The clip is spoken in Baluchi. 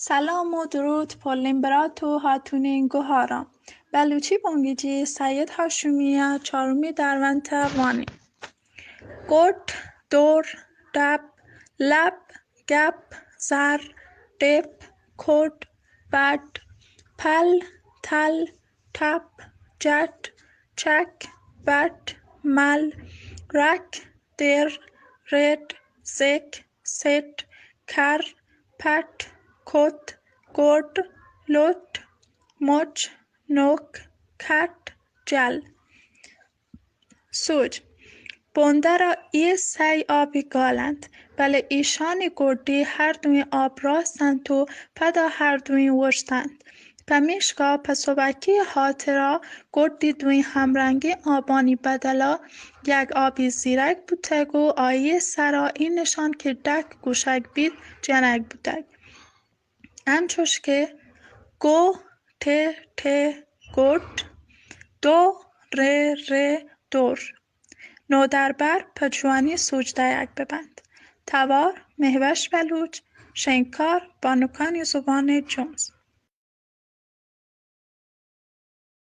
سلام و درود پلیں برات و ہاتونیں گوہاراں۔ بلوچی بنگیجی سید ہاشمی ءِ چارمی درونت ءَ وانیں۔ گڈ، دور، ڈپ، لپ، گپ، زر، ڈپ، کڈ، بڈ، پل، تل، ٹپ، جٹ، چک، بٹ، مل، رک، در، رڈ، زک، سٹ، کر، پٹ، کت، گڈ، لٹ، مچ، نک، کٹ، جل۔ سوج۔ بندر ءَ اے سئے آپی گال انت، بلے ایشانی گڈی ہر دوئیں آپ راست انت و پدا ہر دوئیں وشت انت۔ پمیشکا پہ سبکی ہاترا گڈی دوئیں ہمرنگیں آپانی بدلا یک آپی زیرگ بوتگ و آئی سرا اے نشان کہ ڈک گوشگ بیت جنگ بوتگ۔ انچوش کہ گو، ٹے، ٹے، گڈ، دو، رے، رے، دور۔ نودربر پہ جوانی سوج دئیگ ببنت۔ توار مہوش بلوچ، شنگکار بانکانی زبان جنز۔